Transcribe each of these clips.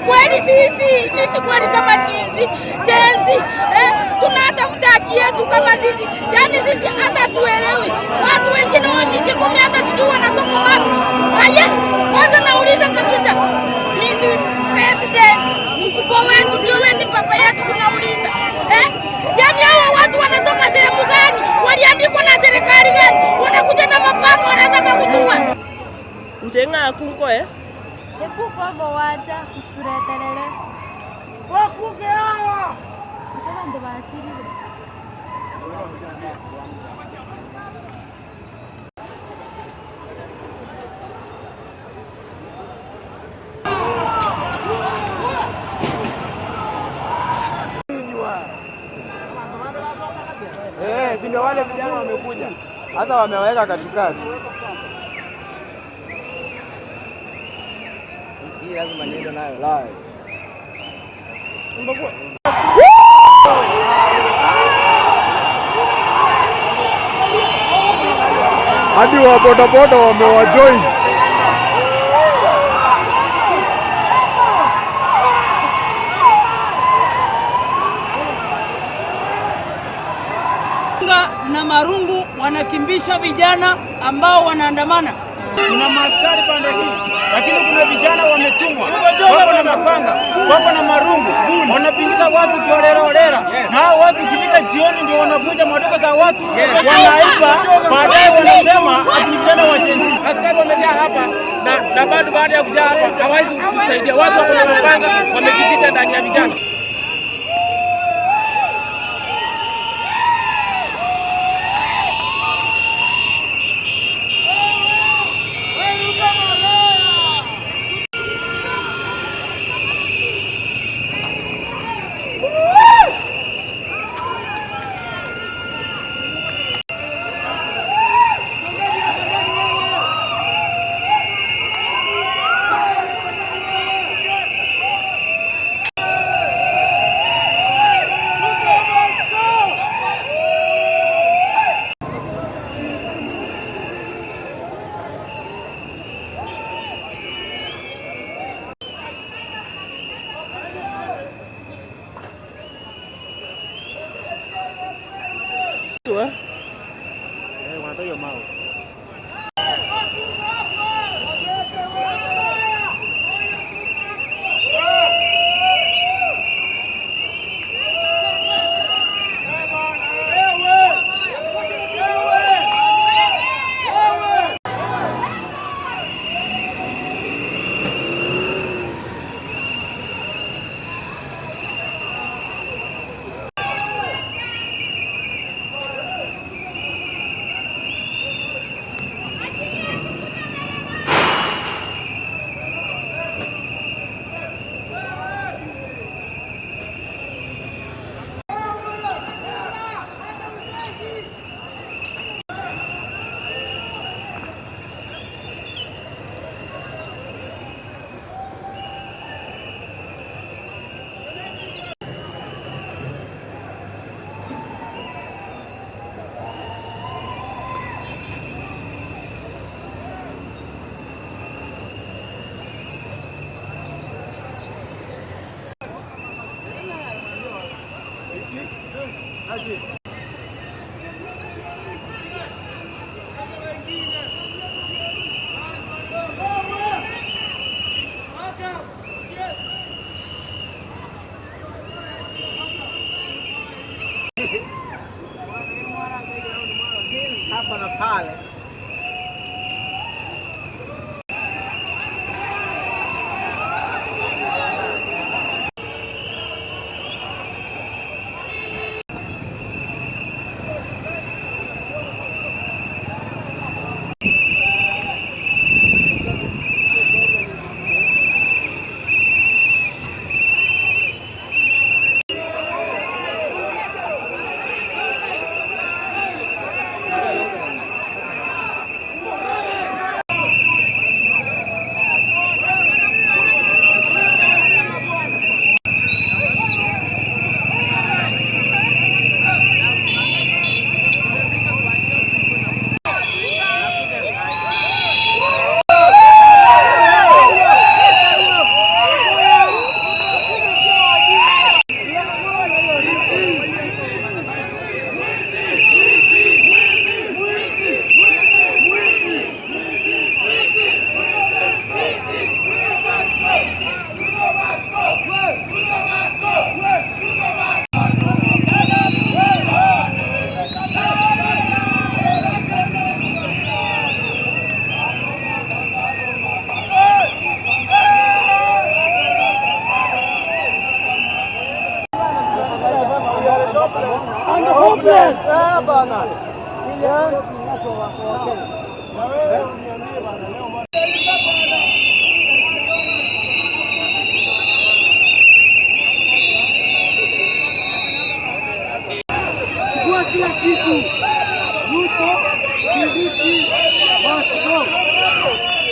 Kweli sisi kweli kama chizi Gen Z, tunatafuta haki yetu kama sisi, yani sisi hata tuelewi. Watu wengine wa miche 10 hata sijui wanatoka wapi. Haya, kwanza nauliza kabisa, Mrs. President, mkubwa wetu ndio wewe, ni papa yetu, tunauliza, yani hawa watu wanatoka sehemu gani? Waliandikwa na serikali gani? Wanakuja na mapanga, wanataka kutua. Njenga kunko. Ekukombo wacha usitureterere. Wakuge hawa. Abandu basirire. Si ndio wale vijana wamekuja sasa, wameweka katikati. Hii lazima niende nayo live. Hadi wa bodaboda wamewajoin. Na marungu wanakimbisha vijana ambao wanaandamana. Kuna maaskari pande hii, lakini kuna vijana wametumwa, wako na mapanga, wako na marungu, wanapingiza watu kiholela holela, na hao watu ikifika jioni ndio wanavunja maduka za watu, wanaiba, baadaye wanasema ati ni vijana wa Gen Z. Askari wamejaa hapa na bado baada ya kujaa hapa hawawezi kusaidia. Watu wako na mapanga wamejificha ndani ya vijana. Wanatoa hiyo mawe. Hapa na pale. And hopeless. Bana. Chukua kila kitu. Ruto, Kindiki, must go.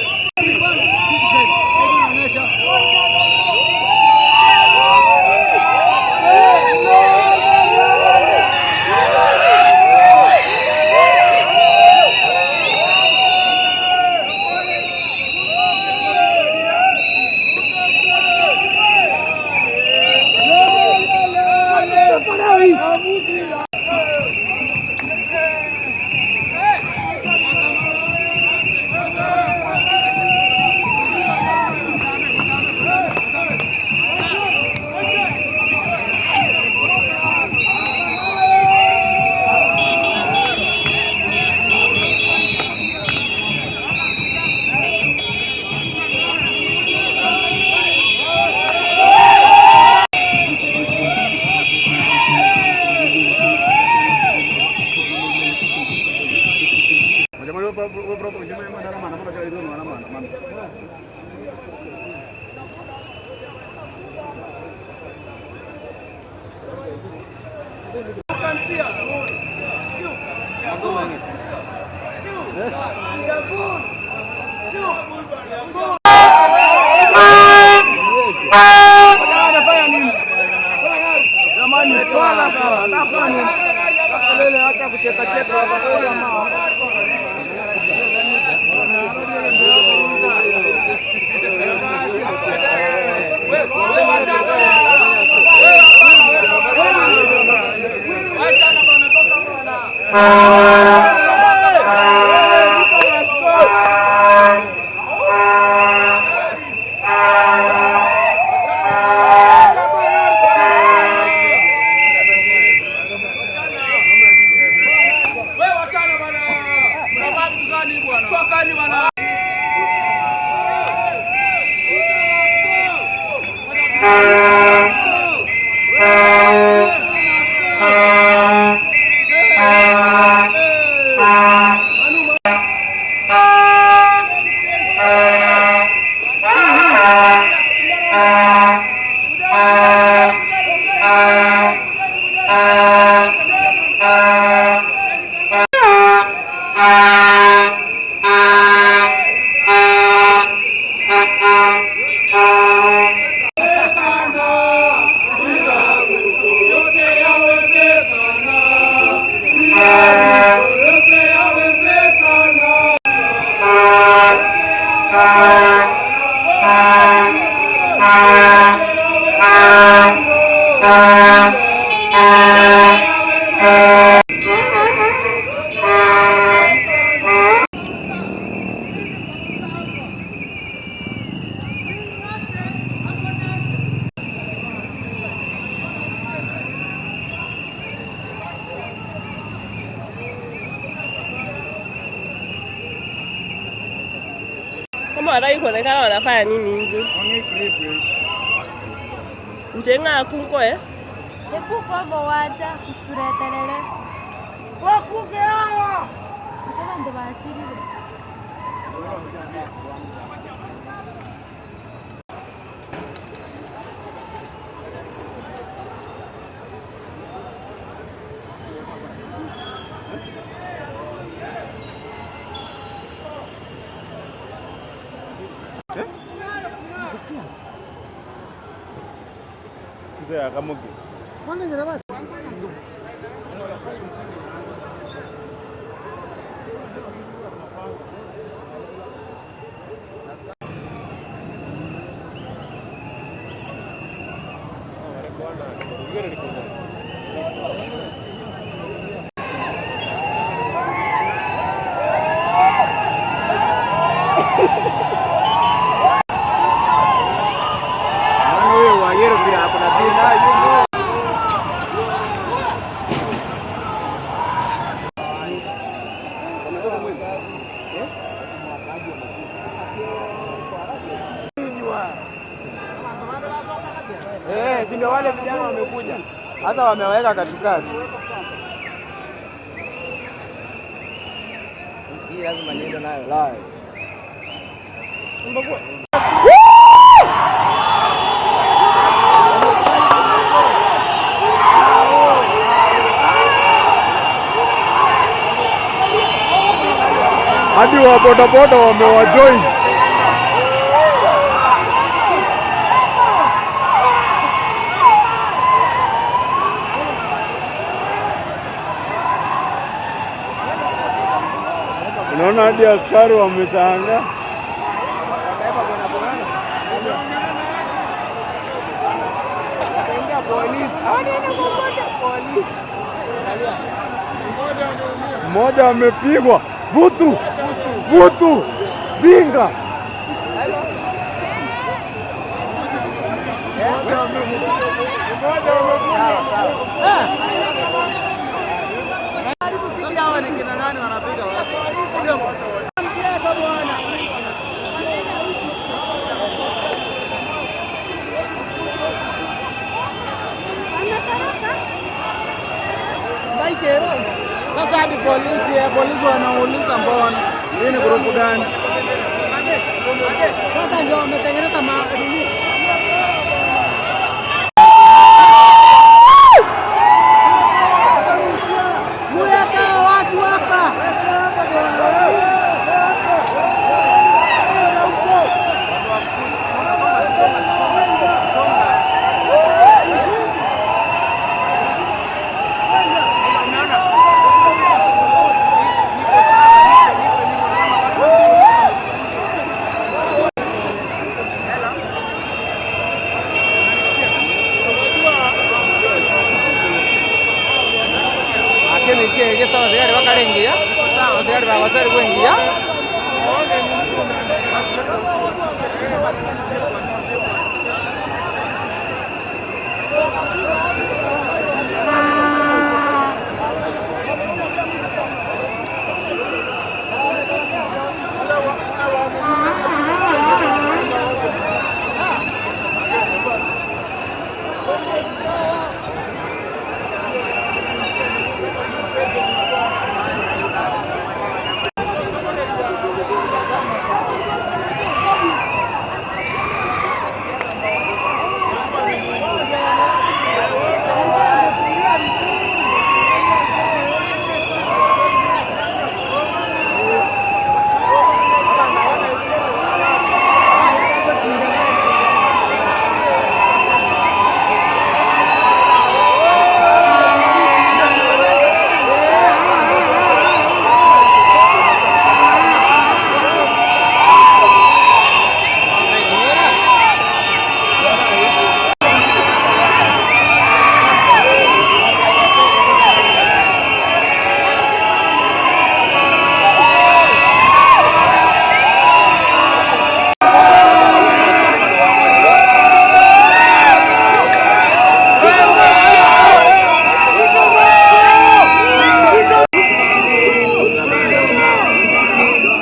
Kama wataki kuonekana wanafanya nini nje? Njenga kunko eh? Hebu kombo wacha usitureterere. Wakufe hawa. Abandu basirire. Si ndio wale vijana wamekuja. Sasa wameweka katikati. Hii lazima niende nayo live. Hadi wa bodaboda wamewajoin. Unaona hadi askari wameshangaa. Mmoja amepigwa butu butu jinga. Sasa hadi polisi wanauliza mbona hii ni group gani? Sasa ndio wametengeneza nini? Muleta watu hapa.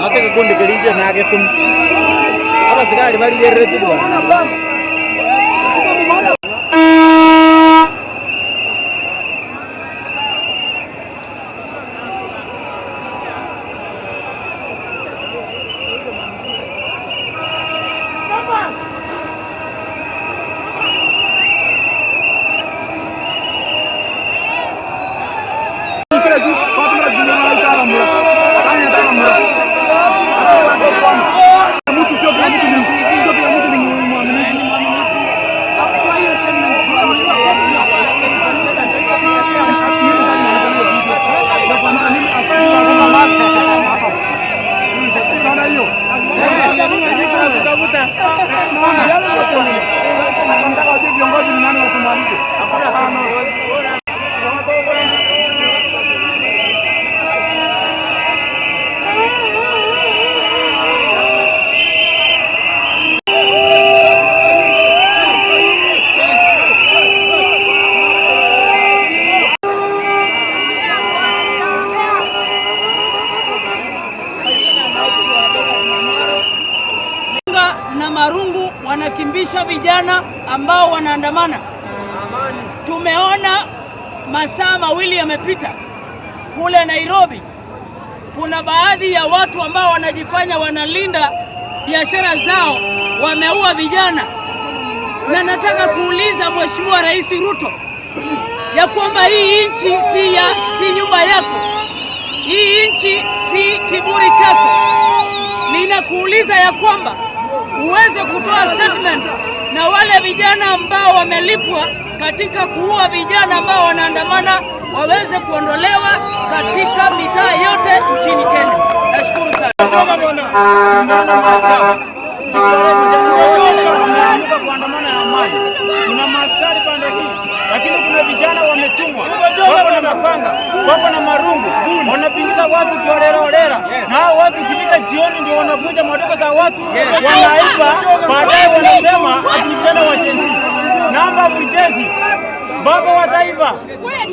Ate kikundi kirinje nage kumi. Abasigari bari yerete bwana. Na marungu wanakimbisha vijana ambao wanaandamana. Tumeona masaa mawili yamepita kule Nairobi, kuna baadhi ya watu ambao wanajifanya wanalinda biashara zao, wameua vijana, na nataka kuuliza Mheshimiwa Rais Ruto ya kwamba hii nchi si nyumba yako, hii nchi si kiburi chako. Ninakuuliza ya kwamba uweze kutoa statement na wale vijana ambao wamelipwa katika kuua vijana ambao wanaandamana waweze kuondolewa katika mitaa yote nchini Kenya. Nashukuru sana. Wameamka kuandamana ya amani. Kuna maaskari pande hii, lakini kuna vijana wametumwa, wako na mapanga, wako na marungu, wanapingiza watu kiholela holela, na hao watu ikifika jioni ndio wanavunja maduka za watu, wanaiba, baadaye wanasema ati ni vijana wa Gen Z. Namba mjeshi, baba wa taifa,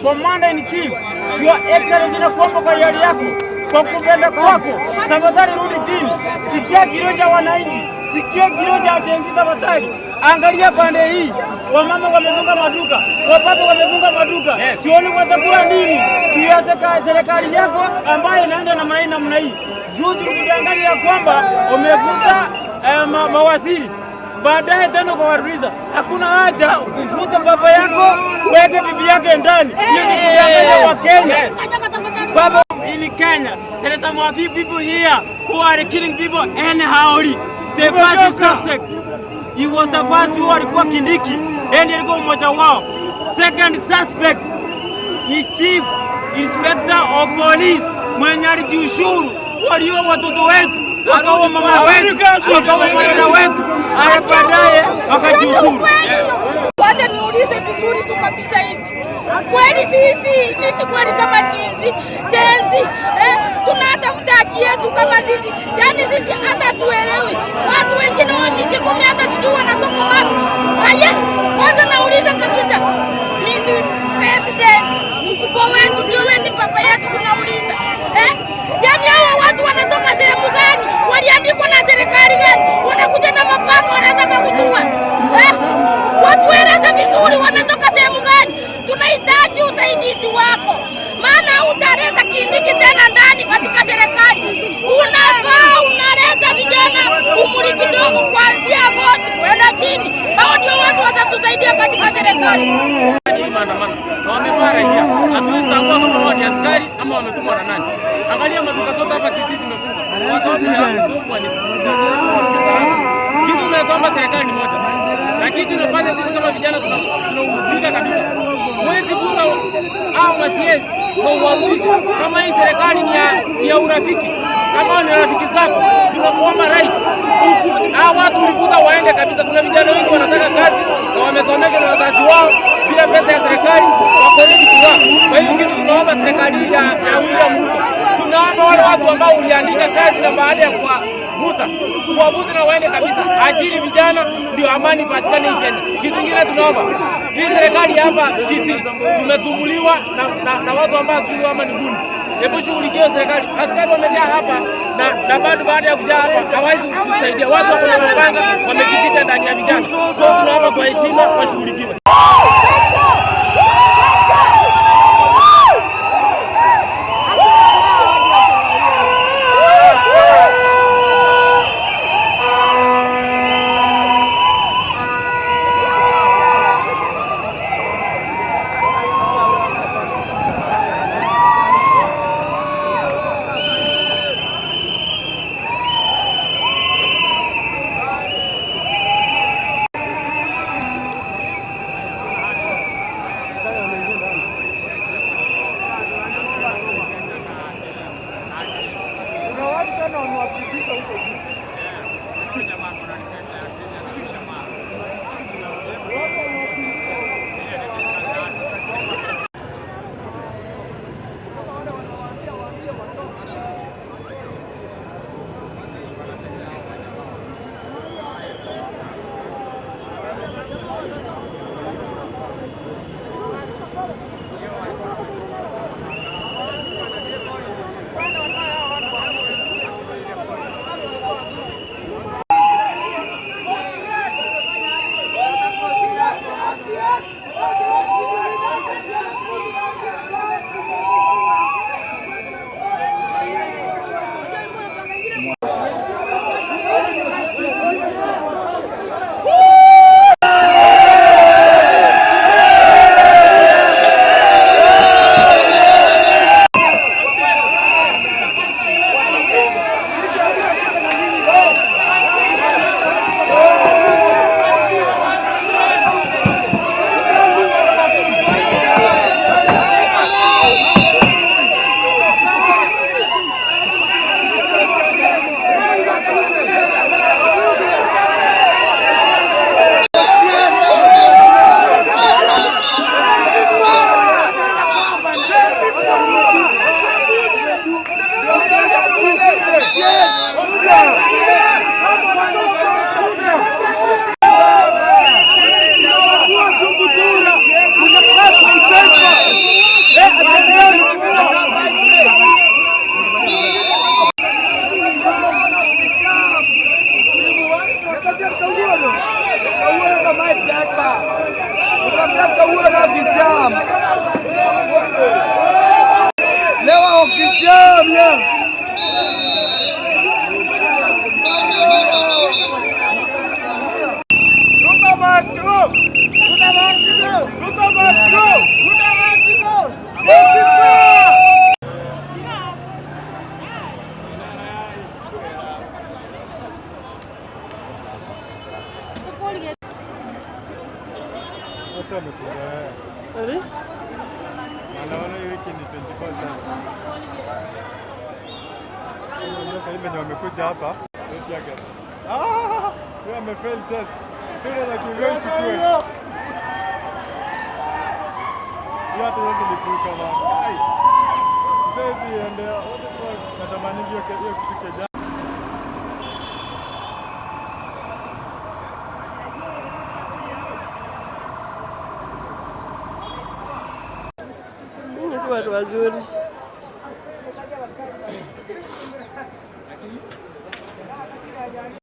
Commander in Chief, Your Excellency, nakuomba kwa hiari yako, kwa kupenda kwako, tafadhali rudi chini, sikia kilio cha wananchi, sikia kilio cha Gen Z tafadhali. Angalia pande hii, wamama wamefunga maduka, wababa wamefunga maduka, sioni watakula nini? Tuiase serikali yako ambayo inaenda namna hii namna hii. Juzi ulikudanganya ya kwamba umefuta mawaziri baadaye tena ukawarudiza. Hakuna haja ufute baba yako uweke bibi yake ndani. Hiyo ni kudanganya Wakenya. Baba, in Kenya there is some few people here who are killing people anyhow. The first suspect, he was the first who alikuwa Kindiki, ndiye alikuwa mmoja wao. Second suspect ni Chief Inspector of Police mwenye alijiushuru, walio watoto wetu, wakaua mama wetu, wakaua madada wetu, ala baadaye wakajiushuru. Wacha niulize vizuri tu kabisa hivi. Kweli sisi kweli kama chizi Gen Z, tunatafuta haki yetu kama sisi. Yaani sisi hata tuelewi. Watu wengine wa michi 10 hata sijui wanatoka wapi. Haya, kwanza nauliza kabisa Mrs. President, mkubwa wetu ndio wewe, ni papa yetu, tunauliza. Yaani hawa watu wanatoka sehemu gani? Waliandikwa na serikali gani? Wanakuja na mapanga wanataka kutua. Watueleze vizuri wametoka sehemu gani? Tunahitaji usaidizi wako, maana utaleta Kindiki tena ndani katika serikali. Unafaa unaleta vijana umri kidogo kuanzia 40 kwenda chini. Hao ndio watu watatusaidia katika serikali. Hii maandamano na wamevaa raia, hatuwezi tambua kama wao ni askari ama wametumwa na nani. Angalia maduka zote hapa Kisii zimefungwa kwa sababu ya utovu wa usalama. Kitu tunasomba serikali ni moja, na kitu inafanya sisi kama vijana tunaudhika kabisa. Huwezi vuta hao ma-CS na uwarudishe. Kama hii serikali ni ya urafiki, kama hao ni rafiki zako, tunakuomba rais, ufute hao watu ulivuta waende kabisa. Kuna vijana wengi wanataka kazi na wamesomeshwa na wazazi wao bila pesa ya serikali, wako ready to work. Kwa hiyo kitu tunaomba serikali hii ya William Ruto, tunaomba wale watu ambao uliandika kazi na baada ya kuwavuta kuwavuta na waende kabisa, ajiri vijana ndio amani ipatikane hii Kenya. Kitu kingine tunaomba hii serikali hapa Kisii tumesumbuliwa na watu ambao hatujui kama ni goons. Hebu shughulikia serikali. Askari wamejaa hapa na bado baada ya kujaa hapa hawawezi kutusaidia. Watu wako na mapanga wamejificha ndani ya vijana. So tunaomba kwa heshima washughulikiwe. Nakwambia kijam. Leo kijam leo. Ruto must go! Ruto must go! Ruto must go! Ruto must go! Discipline! Watu wamekuzoea. Sorry? Wanaona hii wiki ni 24/7. Unajua sasa hivi wenye wamekuja hapa, eti yake. Ah, huyu amefail test. Tena nakimbia ichukue. Hiyo hata huwezi lipuka bana. Ai. Siwezi endea. What the fuck? Natamani hiyo kitu keja. Nyinyi si watu wazuri.